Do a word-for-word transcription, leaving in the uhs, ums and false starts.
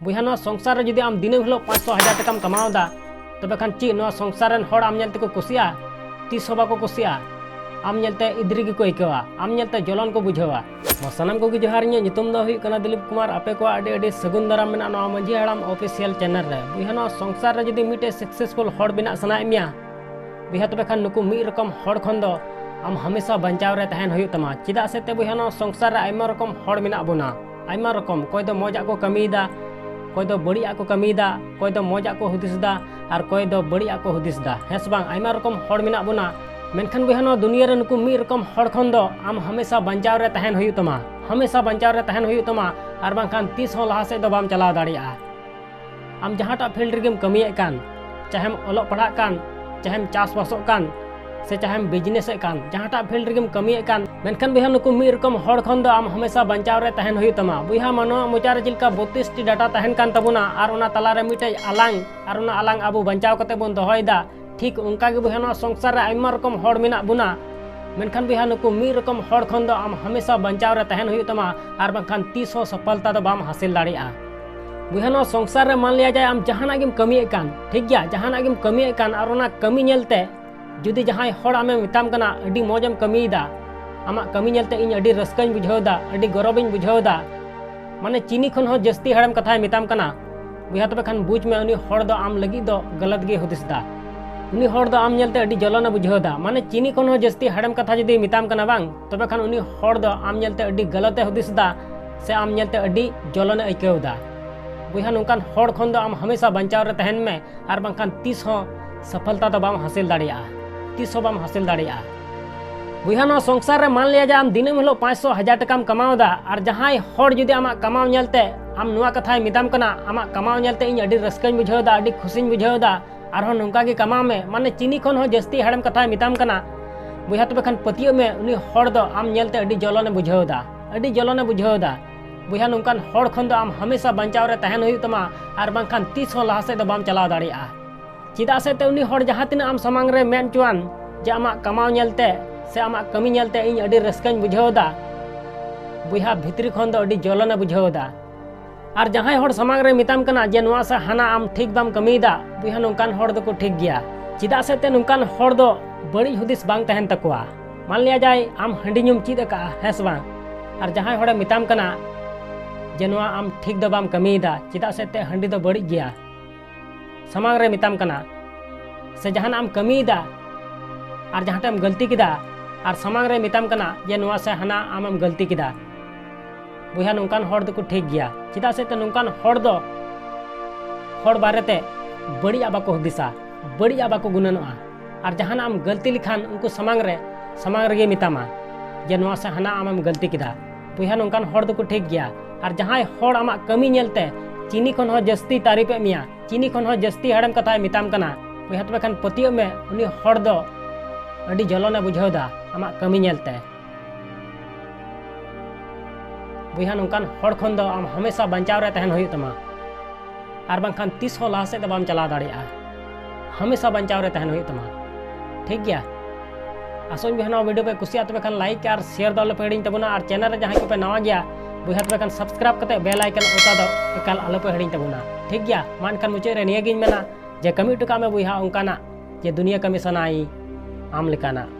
ᱵᱚᱭᱦᱟ, ᱱᱚᱣᱟ ᱥᱚᱝᱥᱟᱨ ᱨᱮ ᱡᱩᱫᱤ ᱟᱢ ᱫᱤᱱᱟᱹᱢ ᱦᱤᱞᱳᱜ ᱯᱟᱸᱪᱥᱚ ᱦᱟᱡᱟᱨ ᱴᱟᱠᱟᱢ ᱠᱟᱢᱟᱣ ᱮᱫᱟ, ᱛᱚᱵᱮ ᱠᱷᱟᱱ ᱪᱮᱫ ᱱᱚᱣᱟ ᱥᱚᱝᱥᱟᱨ ᱨᱮᱱ ᱦᱚᱲ ᱟᱢ ᱧᱮᱞ ᱛᱮᱠᱚ ᱠᱩᱥᱤᱜᱼᱟ? ᱛᱤᱥ ᱦᱚᱸ ᱵᱟᱠᱚ ᱠᱩᱥᱤᱜᱼᱟ᱾ ᱟᱢ ᱧᱮᱞᱛᱮ ᱤᱫᱨᱤ ᱜᱮᱠᱚ ᱟᱹᱭᱠᱟᱹᱣᱟ, ᱟᱢ ᱧᱮᱞᱛᱮ ᱡᱚᱞᱚᱱ ᱠᱚ ᱵᱩᱡᱷᱟᱹᱣᱟ᱾ ᱢᱟ ᱥᱟᱱᱟᱢ ᱠᱚᱜᱮ ᱡᱚᱦᱟᱨ, ᱤᱧᱟᱹᱜ ᱧᱩᱛᱩᱢ ᱫᱚ ᱦᱩᱭᱩᱜ ᱠᱟᱱᱟ ᱫᱤᱞᱤᱯ ᱠᱩᱢᱟᱨ᱾ ᱟᱯᱮ ᱠᱚᱣᱟᱜ ᱟᱹᱰᱤ ᱟᱹᱰᱤ ᱥᱟᱹᱜᱩᱱ ᱫᱟᱨᱟᱢ ᱢᱮᱱᱟᱜᱼᱟ ᱱᱚᱣᱟ ᱢᱟᱹᱡᱷᱤ ᱦᱟᱲᱟᱢ ᱚᱯᱷᱤᱥᱤᱭᱟᱞ ᱪᱮᱱᱮᱞ ᱨᱮ᱾ ᱵᱚᱭᱦᱟ, ᱱᱚᱣᱟ ᱥᱚᱝᱥᱟᱨ ᱨᱮ ᱡᱩᱫᱤ ᱢᱤᱫᱴᱮᱡ ᱥᱟᱠᱥᱮᱥᱯᱷᱩᱞ ᱦᱚᱲ ᱵᱮᱱᱟᱜ ᱥᱟᱱᱟᱭᱮᱫ ᱢᱮᱭᱟ, ᱵᱚᱭᱦᱟ, ᱛᱚᱵᱮ ᱠᱷᱟᱱ ᱱᱩᱠᱩ ᱢᱤᱫ ᱨᱚᱠᱚᱢ ᱦᱚᱲ ᱠᱷᱚᱱ ᱫᱚ ᱟᱢ ᱦᱟᱢᱮᱥᱟ ᱵᱟᱧᱪᱟᱣ ᱨᱮ ᱛᱟᱦᱮᱱ ᱦᱩᱭᱩᱜ ᱛᱟᱢᱟ᱾ ᱪᱮᱫᱟᱜ ᱥᱮ ᱛᱮ ᱵᱚᱭᱦᱟ, ᱱᱚᱣᱟ ᱥᱚᱝᱥᱟᱨ ᱨᱮ ᱟᱭᱢᱟ ᱨᱚᱠᱚᱢ ᱦᱚᱲ ᱢᱮᱱᱟᱜ ᱵᱚᱱᱟ, ᱟᱭᱢᱟ ᱨᱚᱠᱚᱢ᱾ ᱚᱠᱚᱭ ᱫᱚ ᱢᱚᱡᱽ ᱟᱜ ᱠᱚ ᱠᱟᱹᱢᱤᱭᱮᱫᱟ, ᱚᱠᱚᱭ ᱫᱚ ᱵᱟᱹᱲᱤᱡ ᱟᱜ ᱠᱚ ᱠᱟᱹᱢᱤᱭᱮᱫᱟ, ᱚᱠᱚᱭ ᱫᱚ ᱢᱚᱡᱽ ᱟᱜ ᱠᱚ ᱦᱩᱫᱤᱥ ᱮᱫᱟ, ᱟᱨ ᱚᱠᱚᱭ ᱫᱚ ᱵᱟᱹᱲᱤᱡ ᱟᱜ ᱠᱚ ᱦᱩᱫᱤᱥ ᱮᱫᱟ, ᱦᱮᱸ ᱥᱮ ᱵᱟᱝ? ᱟᱭᱢᱟ ᱨᱚᱠᱚᱢ ᱦᱚᱲ ᱢᱮᱱᱟᱜ ᱵᱚᱱᱟ᱾ ᱢᱮᱱᱠᱷᱟᱱ ᱵᱚᱭᱦᱟ, ᱱᱚᱣᱟ ᱫᱩᱱᱤᱭᱟᱹ ᱨᱮ ᱱᱩᱠᱩ ᱢᱤᱫ ᱨᱚᱠᱚᱢ ᱦᱚᱲ ᱠᱷᱚᱱ ᱫᱚ ᱟᱢ ᱦᱟᱢᱮᱥᱟ ᱵᱟᱧᱪᱟᱣ ᱨᱮ ᱛᱟᱦᱮᱱ ᱦᱩᱭᱩᱜ ᱛᱟᱢᱟ, ᱦᱟᱢᱮᱥᱟ ᱵᱟᱧᱪᱟᱣ ᱨᱮ ᱛᱟᱦᱮᱱ ᱦᱩᱭᱩᱜ ᱛᱟᱢᱟ, ᱟᱨ ᱵᱟᱝᱠᱷᱟᱱ ᱛᱤᱥ ᱦᱚᱸ ᱞᱟᱦᱟ ᱥᱮᱫ ᱫᱚ ᱵᱟᱢ ᱪᱟᱞᱟᱣ ᱫᱟᱲᱮᱭᱟᱜᱼᱟ᱾ ᱟᱢ ᱡᱟᱦᱟᱸᱴᱟᱜ ᱯᱷᱤᱞᱰ ᱨᱮᱜᱮᱢ ᱠᱟᱹᱢᱤᱭᱮᱫ ᱠᱟᱱ, ᱪᱟᱦᱮᱢ ᱚᱞᱚᱜ ᱯᱟᱲᱦᱟᱜ ᱠᱟᱱ, ᱪᱟᱦᱮᱢ ᱪᱟᱥᱵᱟᱥᱚᱜ ᱠᱟᱱ, ᱥᱮ ᱪᱟᱦᱮᱢ ᱵᱤᱡᱽᱱᱮᱥᱮᱫ ᱠᱟᱱ, ᱡᱟᱦᱟᱸᱴᱟᱜ ᱯᱷᱤᱞᱰ ᱨᱮᱜᱮᱢ ᱠᱟᱹᱢᱤᱭᱮᱫ ᱠᱟᱱ, ᱢᱮᱱᱠᱷᱟᱱ ᱵᱚᱭᱦᱟ, ᱱᱩᱠᱩ ᱢᱤᱫ ᱨᱚᱠᱚᱢ ᱦᱚᱲ ᱠᱷᱚᱱ ᱫᱚ ᱟᱢ ᱦᱟᱢᱮᱥᱟ ᱵᱟᱧᱪᱟᱣ ᱨᱮ ᱛᱟᱦᱮᱱ ᱦᱩᱭᱩᱜ ᱛᱟᱢᱟ᱾ ᱵᱚᱭᱦᱟ, ᱢᱟᱱᱣᱟ ᱢᱚᱪᱟ ᱨᱮ ᱪᱮᱫ ᱞᱮᱠᱟ ᱵᱚᱛᱤᱥ ᱴᱤ ᱰᱟᱴᱟ ᱛᱟᱦᱮᱱ ᱠᱟᱱ ᱛᱟᱵᱚᱱᱟ, ᱟᱨ ᱚᱱᱟ ᱛᱟᱞᱟᱨᱮ ᱢᱤᱫᱴᱮᱡ ᱟᱞᱟᱝ, ᱟᱨ ᱚᱱᱟ ᱟᱞᱟᱝ ᱟᱵᱚ ᱵᱟᱧᱪᱟᱣ ᱠᱟᱛᱮ ᱵᱚᱱ ᱫᱚᱦᱚᱭᱮᱫᱟ, ᱴᱷᱤᱠ ᱚᱱᱠᱟ ᱜᱮ ᱵᱚᱭᱦᱟ, ᱱᱚᱣᱟ ᱥᱚᱝᱥᱟᱨ ᱨᱮ ᱟᱭᱢᱟ ᱨᱚᱠᱚᱢ ᱦᱚᱲ ᱢᱮᱱᱟᱜ ᱵᱚᱱᱟ᱾ ᱢᱮᱱᱠᱷᱟᱱ ᱵᱚᱭᱦᱟ, ᱱᱩᱠᱩ ᱢᱤᱫ ᱨᱚᱠᱚᱢ ᱦᱚᱲ ᱠᱷᱚᱱ ᱫᱚ ᱟᱢ ᱦᱟᱢᱮᱥᱟ ᱵᱟᱧᱪᱟᱣ ᱨᱮ ᱛᱟᱦᱮᱱ ᱦᱩᱭᱩᱜ ᱛᱟᱢᱟ, ᱟᱨ ᱵᱟᱝᱠᱷᱟᱱ ᱛᱤᱥ ᱦᱚᱸ ᱥᱚᱯᱷᱚᱞᱛᱟ ᱫᱚ ᱵᱟᱢ ᱦᱟᱥᱤᱞ ᱫᱟᱲᱮᱭᱟᱜᱼᱟ᱾ ᱵᱚᱭᱦᱟ, ᱱᱚᱣᱟ ᱥᱚᱝᱥᱟᱨ ᱨᱮ ᱢᱟᱱ ᱞᱤᱭᱟ ᱡᱟᱭ, ᱟᱢ ᱡᱟᱦᱟᱱᱟᱜ ᱜᱮᱢ ᱠᱟᱹᱢᱤᱭᱮᱫ ᱠᱟᱱ, ᱴᱷᱤᱠ ᱜᱮᱭᱟ, ᱡᱟᱦᱟᱱᱟᱜ ᱜᱮᱢ ᱠᱟᱹᱢᱤᱭᱮᱫ ᱠᱟᱱ, ᱟᱨ ᱚᱱᱟ ᱠᱟᱹᱢᱤ ᱧᱮᱞᱛᱮ ᱡᱩᱫᱤ ᱡᱟᱦᱟᱸᱭ ᱦᱚᱲ ᱟᱢᱮ ᱢᱮᱛᱟᱢ ᱠᱟᱱᱟ, "ᱟᱹᱰᱤ ᱢᱚᱡᱽ ᱮᱢ ᱠᱟᱹᱢᱤᱭᱮᱫᱟ, ᱟᱢᱟᱜ ᱠᱟᱹᱢᱤ ᱧᱮᱞᱛᱮ ᱤᱧ ᱟᱹᱰᱤ ᱨᱟᱹᱥᱠᱟᱹᱧ ᱵᱩᱡᱷᱟᱹᱣ ᱮᱫᱟ, ᱟᱹᱰᱤ ᱜᱚᱨᱚᱵᱤᱧ ᱵᱩᱡᱷᱟᱹᱣ ᱮᱫᱟ", ᱢᱟᱱᱮ ᱪᱤᱱᱤ ᱠᱷᱚᱱ ᱦᱚᱸ ᱡᱟᱹᱥᱛᱤ ᱦᱮᱲᱮᱢ ᱠᱟᱛᱷᱟᱭ ᱢᱮᱛᱟᱢ ᱠᱟᱱᱟ, ᱵᱚᱭᱦᱟ, ᱛᱚᱵᱮ ᱠᱷᱟᱱ ᱵᱩᱡᱽ ᱢᱮ, ᱩᱱᱤ ᱦᱚᱲ ᱫᱚ ᱟᱢ ᱞᱟᱹᱜᱤᱫ ᱫᱚ ᱜᱟᱞᱟᱛ ᱜᱮᱭ ᱦᱩᱫᱤᱥ ᱮᱫᱟ᱾ ᱩᱱᱤ ᱦᱚᱲ ᱫᱚ ᱟᱢ ᱧᱮᱞᱛᱮ ᱟᱹᱰᱤ ᱡᱚᱞᱚᱱᱮ ᱵᱩᱡᱷᱟᱹᱣ ᱮᱫᱟ᱾ ᱢᱟᱱᱮ ᱪᱤᱱᱤ ᱠᱷᱚᱱ ᱦᱚᱸ ᱡᱟᱹᱥᱛᱤ ᱦᱮᱲᱮᱢ ᱠᱟᱛᱷᱟ ᱡᱩᱫᱤ ᱢᱮᱛᱟᱢ ᱠᱟᱱᱟ ᱵᱟᱝ, ᱛᱚᱵᱮ ᱠᱷᱟᱱ ᱩᱱᱤ ᱦᱚᱲ ᱫᱚ ᱟᱢ ᱧᱮᱞᱛᱮ ᱟᱹᱰᱤ ᱜᱟᱞᱟᱛᱮ ᱦᱩᱫᱤᱥ ᱮᱫᱟ, ᱥᱮ ᱟᱢ ᱧᱮᱞᱛᱮ ᱟᱹᱰᱤ ᱡᱚᱞᱚᱱᱮ ᱟᱹᱭᱠᱟᱹᱣ ᱮᱫᱟ᱾ ᱵᱚᱭᱦᱟ, ᱱᱚᱝᱠᱟᱱ ᱦᱚᱲ ᱠᱷᱚᱱ ᱫᱚ ᱟᱢ ᱦᱟᱢᱮᱥᱟ ᱵᱟᱧᱪᱟᱣ ᱨᱮ ᱛᱟᱦᱮᱱ ᱢᱮ, ᱟᱨ ᱵᱟᱝᱠᱷᱟᱱ ᱛᱤᱥ ᱦᱚᱸ ᱥᱚᱯᱷᱚᱞᱛᱟ ᱫᱚ ᱵᱟᱢ ᱦᱟᱥᱤᱞ ᱫᱟᱲᱮᱭᱟᱜᱼᱟ, ᱛᱤᱥ ᱦᱚᱸ ᱵᱟᱢ ᱦᱟᱥᱤᱞ ᱫᱟᱲᱮᱭᱟᱜᱼᱟ᱾ ᱵᱚᱭᱦᱟ, ᱱᱚᱣᱟ ᱥᱚᱝᱥᱟᱨ ᱨᱮ ᱢᱟᱱ ᱞᱤᱭᱟ ᱡᱮ ᱟᱢ ᱫᱤᱱᱟᱹᱢ ᱦᱤᱞᱳᱜ ᱯᱟᱸᱪᱥᱚ ᱦᱟᱡᱟᱨ ᱴᱟᱠᱟᱢ ᱠᱟᱢᱟᱣ ᱮᱫᱟ, ᱟᱨ ᱡᱟᱦᱟᱸᱭ ᱦᱚᱲ ᱡᱩᱫᱤ ᱟᱢᱟᱜ ᱠᱟᱢᱟᱣ ᱧᱮᱞᱛᱮ ᱟᱢ ᱱᱚᱣᱟ ᱠᱟᱛᱷᱟᱭ ᱢᱮᱛᱟᱢ ᱠᱟᱱᱟ, "ᱟᱢᱟᱜ ᱠᱟᱢᱟᱣ ᱧᱮᱞᱛᱮ ᱤᱧ ᱟᱹᱰᱤ ᱨᱟᱹᱥᱠᱟᱹᱧ ᱵᱩᱡᱷᱟᱹᱣ ᱮᱫᱟ, ᱟᱹᱰᱤ ᱠᱷᱩᱥᱤᱧ ᱵᱩᱡᱷᱟᱹᱣ ᱮᱫᱟ, ᱟᱨᱦᱚᱸ ᱱᱚᱝᱠᱟ ᱜᱮ ᱠᱟᱢᱟᱣ ᱢᱮ", ᱢᱟᱱᱮ ᱪᱤᱱᱤ ᱠᱷᱚᱱ ᱦᱚᱸ ᱡᱟᱹᱥᱛᱤ ᱦᱮᱲᱮᱢ ᱠᱟᱛᱷᱟᱭ ᱢᱮᱛᱟᱢ ᱠᱟᱱᱟ, ᱵᱚᱭᱦᱟ, ᱛᱚᱵᱮ ᱠᱷᱟᱱ ᱯᱟᱹᱛᱭᱟᱹᱜ ᱢᱮ, ᱩᱱᱤ ᱦᱚᱲ ᱫᱚ ᱟᱢ ᱧᱮᱞᱛᱮ ᱟᱹᱰᱤ ᱡᱚᱞᱚᱱᱮ ᱵᱩᱡᱷᱟᱹᱣ ᱮᱫᱟ, ᱟᱹᱰᱤ ᱡᱚᱞᱚᱱᱮ ᱵᱩᱡᱷᱟᱹᱣ ᱮᱫᱟ᱾ ᱵᱚᱭᱦᱟ, ᱱᱚᱝᱠᱟᱱ ᱦᱚᱲ ᱠᱷᱚᱱ ᱫᱚ ᱟᱢ ᱦᱟᱢᱮᱥᱟ ᱵᱟᱧᱪᱟᱣ ᱨᱮ ᱛᱟᱦᱮᱱ ᱦᱩᱭᱩᱜ ᱛᱟᱢᱟ, ᱟᱨ ᱵᱟᱝᱠᱷᱟᱱ ᱛᱤᱥ ᱦᱚᱸ ᱞᱟᱦᱟ ᱥᱮᱫ ᱫᱚ ᱵᱟᱢ ᱪᱟᱞᱟᱣ ᱫᱟᱲᱮᱭᱟᱜᱼᱟ᱾ ᱪᱮᱫᱟᱜ ᱥᱮ ᱛᱮ ᱩᱱᱤ ᱦᱚᱲ ᱡᱟᱦᱟᱸ ᱛᱤᱱᱟᱹᱜ ᱟᱢ ᱥᱟᱢᱟᱝ ᱨᱮ ᱢᱮᱱ ᱦᱚᱪᱚᱣᱟᱱ ᱡᱮ ᱟᱢᱟᱜ ᱠᱟᱢᱟᱣ ᱧᱮᱞᱛᱮ ᱥᱮ ᱟᱢᱟᱜ ᱠᱟᱹᱢᱤ ᱧᱮᱞᱛᱮ ᱤᱧ ᱟᱹᱰᱤ ᱨᱟᱹᱥᱠᱟᱹᱧ ᱵᱩᱡᱷᱟᱹᱣ ᱮᱫᱟ, ᱵᱚᱭᱦᱟ, ᱵᱷᱤᱛᱨᱤ ᱠᱷᱚᱱ ᱫᱚ ᱟᱹᱰᱤ ᱡᱚᱞᱚᱱᱮ ᱵᱩᱡᱷᱟᱹᱣ ᱮᱫᱟ᱾ ᱟᱨ ᱡᱟᱦᱟᱸᱭ ᱦᱚᱲ ᱥᱟᱢᱟᱝ ᱨᱮ ᱢᱮᱛᱟᱢ ᱠᱟᱱᱟ ᱡᱮ ᱱᱚᱣᱟ ᱥᱮ ᱦᱟᱱᱟ ᱟᱢ ᱴᱷᱤᱠ ᱵᱟᱢ ᱠᱟᱹᱢᱤᱭᱮᱫᱟ, ᱵᱚᱭᱦᱟ ᱱᱚᱝᱠᱟᱱ ᱦᱚᱲ ᱫᱚᱠᱚ ᱴᱷᱤᱠ ᱜᱮᱭᱟ᱾ ᱪᱮᱫᱟᱜ ᱥᱮ ᱛᱮ ᱱᱚᱝᱠᱟᱱ ᱦᱚᱲ ᱫᱚ ᱵᱟᱹᱲᱤᱡ ᱦᱩᱫᱤᱥ ᱵᱟᱝ ᱛᱟᱦᱮᱱ ᱛᱟᱠᱚᱣᱟ᱾ ᱢᱟᱱ ᱞᱤᱭᱟ ᱡᱟᱭ ᱟᱢ ᱦᱟᱺᱰᱤ ᱧᱩᱢ ᱪᱮᱫ ᱟᱠᱟᱫᱼᱟ, ᱦᱮᱸ ᱥᱮ ᱵᱟᱝ? ᱟᱨ ᱡᱟᱦᱟᱸᱭ ᱦᱚᱲᱮ ᱢᱮᱛᱟᱢ ᱠᱟᱱᱟ ᱡᱮ ᱱᱚᱣᱟ ᱟᱢ ᱴᱷᱤᱠ ᱫᱚ ᱵᱟᱢ ᱠᱟᱹᱢᱤᱭᱮᱫᱟ, ᱪᱮᱫᱟᱜ ᱥᱮ ᱛᱮ ᱦᱟᱺᱰᱤ ᱫᱚ ᱵᱟᱹᱲᱤᱡ ᱜᱮᱭᱟ, ᱥᱟᱢᱟᱝ ᱨᱮ ᱢᱮᱛᱟᱢ ᱠᱟᱱᱟ ᱥᱮ ᱡᱟᱦᱟᱱᱟᱜ ᱮᱢ ᱠᱟᱹᱢᱤᱭᱮᱫᱟ ᱟᱨ ᱡᱟᱦᱟᱸᱴᱟᱜ ᱮᱢ ᱜᱟᱹᱞᱛᱤ ᱠᱮᱫᱟ ᱟᱨ ᱥᱟᱢᱟᱝ ᱨᱮ ᱢᱮᱛᱟᱢ ᱠᱟᱱᱟ ᱡᱮ ᱱᱚᱣᱟ ᱥᱮ ᱦᱟᱱᱟ ᱟᱢᱮᱢ ᱜᱟᱹᱞᱛᱤ ᱠᱮᱫᱟ, ᱵᱚᱭᱦᱟ ᱱᱚᱝᱠᱟᱱ ᱦᱚᱲ ᱫᱚᱠᱚ ᱴᱷᱤᱠ ᱜᱮᱭᱟ᱾ ᱪᱮᱫᱟᱜ ᱥᱮ ᱛᱮ ᱱᱚᱝᱠᱟᱱ ᱦᱚᱲ ᱫᱚ ᱦᱚᱲ ᱵᱟᱨᱮᱛᱮ ᱵᱟᱹᱲᱤᱡᱟᱜ ᱵᱟᱠᱚ ᱦᱩᱫᱤᱥᱟ, ᱵᱟᱹᱲᱤᱡᱟᱜ ᱵᱟᱠᱚ ᱜᱩᱱᱟᱹᱱᱚᱜᱼᱟ᱾ ᱟᱨ ᱡᱟᱦᱟᱱᱟᱜ ᱮᱢ ᱜᱟᱹᱞᱛᱤ ᱞᱮᱠᱷᱟᱱ ᱩᱱᱠᱩ ᱥᱟᱢᱟᱝ ᱨᱮ, ᱥᱟᱢᱟᱝ ᱨᱮᱜᱮ ᱢᱮᱛᱟᱢᱟ ᱡᱮ ᱱᱚᱣᱟ ᱥᱮ ᱦᱟᱱᱟ ᱟᱢᱮᱢ ᱜᱟᱹᱞᱛᱤ ᱠᱮᱫᱟ᱾ ᱵᱚᱭᱦᱟ ᱱᱚᱝᱠᱟᱱ ᱦᱚᱲ ᱫᱚᱠᱚ ᱴᱷᱤᱠ ᱜᱮᱭᱟ᱾ ᱟᱨ ᱡᱟᱦᱟᱸᱭ ᱦᱚᱲ ᱟᱢᱟᱜ ᱠᱟᱹᱢᱤ ᱧᱮᱞᱛᱮ ᱪᱤᱱᱤ ᱠᱷᱚᱱ ᱦᱚᱸ ᱡᱟᱹᱥᱛᱤ ᱛᱟᱹᱨᱤᱯᱮᱫ ᱢᱮᱭᱟ, ᱪᱤᱱᱤ ᱠᱷᱚᱱ ᱦᱚᱸ ᱡᱟᱹᱥᱛᱤ ᱦᱮᱲᱮᱢ ᱠᱟᱛᱷᱟᱭ ᱢᱮᱛᱟᱢ ᱠᱟᱱᱟ, ᱵᱚᱭᱦᱟ ᱛᱚᱵᱮ ᱠᱷᱟᱱ ᱯᱟᱹᱛᱭᱟᱹᱜ ᱢᱮ, ᱩᱱᱤ ᱦᱚᱲ ᱫᱚ ᱟᱹᱰᱤ ᱡᱚᱞᱚᱱᱮ ᱵᱩᱡᱷᱟᱹᱣ ᱮᱫᱟ ᱟᱢᱟᱜ ᱠᱟᱹᱢᱤ ᱧᱮᱞᱛᱮ᱾ ᱵᱚᱭᱦᱟ ᱱᱚᱝᱠᱟᱱ ᱦᱚᱲ ᱠᱷᱚᱱ ᱫᱚ ᱟᱢ ᱦᱟᱢᱮᱥᱟ ᱵᱟᱧᱪᱟᱣ ᱨᱮ ᱛᱟᱦᱮᱱ ᱦᱩᱭᱩᱜ ᱛᱟᱢᱟ, ᱟᱨ ᱵᱟᱝᱠᱷᱟᱱ ᱛᱤᱥ ᱦᱚᱸ ᱞᱟᱦᱟ ᱥᱮᱫ ᱫᱚ ᱵᱟᱢ ᱪᱟᱞᱟᱣ ᱫᱟᱲᱮᱭᱟᱜᱼᱟ᱾ ᱦᱟᱢᱮᱥᱟ ᱵᱟᱧᱪᱟᱣ ᱨᱮ ᱛᱟᱦᱮᱱ ᱦᱩᱭᱩᱜ ᱛᱟᱢᱟ, ᱴᱷᱤᱠ ᱜᱮᱭᱟ? ᱟᱥᱚᱜ ᱟᱹᱧ ᱵᱚᱭᱦᱟ ᱱᱚᱣᱟ video ᱯᱮ ᱠᱩᱥᱤᱭᱟᱜᱼᱟ, ᱛᱚᱵᱮ ᱠᱷᱟᱱ like ᱟᱨ share ᱫᱚ ᱟᱞᱚᱯᱮ ᱦᱤᱲᱤᱧ ᱛᱟᱵᱚᱱᱟ, ᱟᱨ channel ᱨᱮ ᱡᱟᱦᱟᱸᱭ ᱠᱚᱯᱮ ᱱᱟᱣᱟ ᱜᱮᱭᱟ ᱵᱚᱭᱦᱟ, ᱛᱚᱵᱮ ᱠᱷᱟᱱ subscribe ᱠᱟᱛᱮ bell icon ᱚᱛᱟ ᱫᱚ ᱮᱠᱟᱞ ᱟᱞᱚᱯᱮ ᱦᱤᱲᱤᱧ ᱛᱟᱵᱚᱱᱟ, ᱴᱷᱤᱠ ᱜᱮᱭᱟ? ᱢᱟ ᱮᱱᱠᱷᱟᱱ ᱢᱩᱪᱟᱹᱫ ᱨᱮ ᱱᱤᱭᱟᱹᱜᱤᱧ ᱢᱮᱱᱟ ᱡᱮ ᱠᱟᱹᱢᱤ ᱦᱚᱴᱚ ᱠᱟᱜ ᱢᱮ ᱵᱚᱭᱦᱟ ᱚᱱᱠᱟᱱᱟᱜ ᱡᱮ ᱫᱩᱱᱤᱭᱟᱹ ᱠᱟᱹᱢᱤ ᱥᱟᱱᱟᱭ ᱟᱢ ᱞᱮᱠᱟᱱᱟᱜ᱾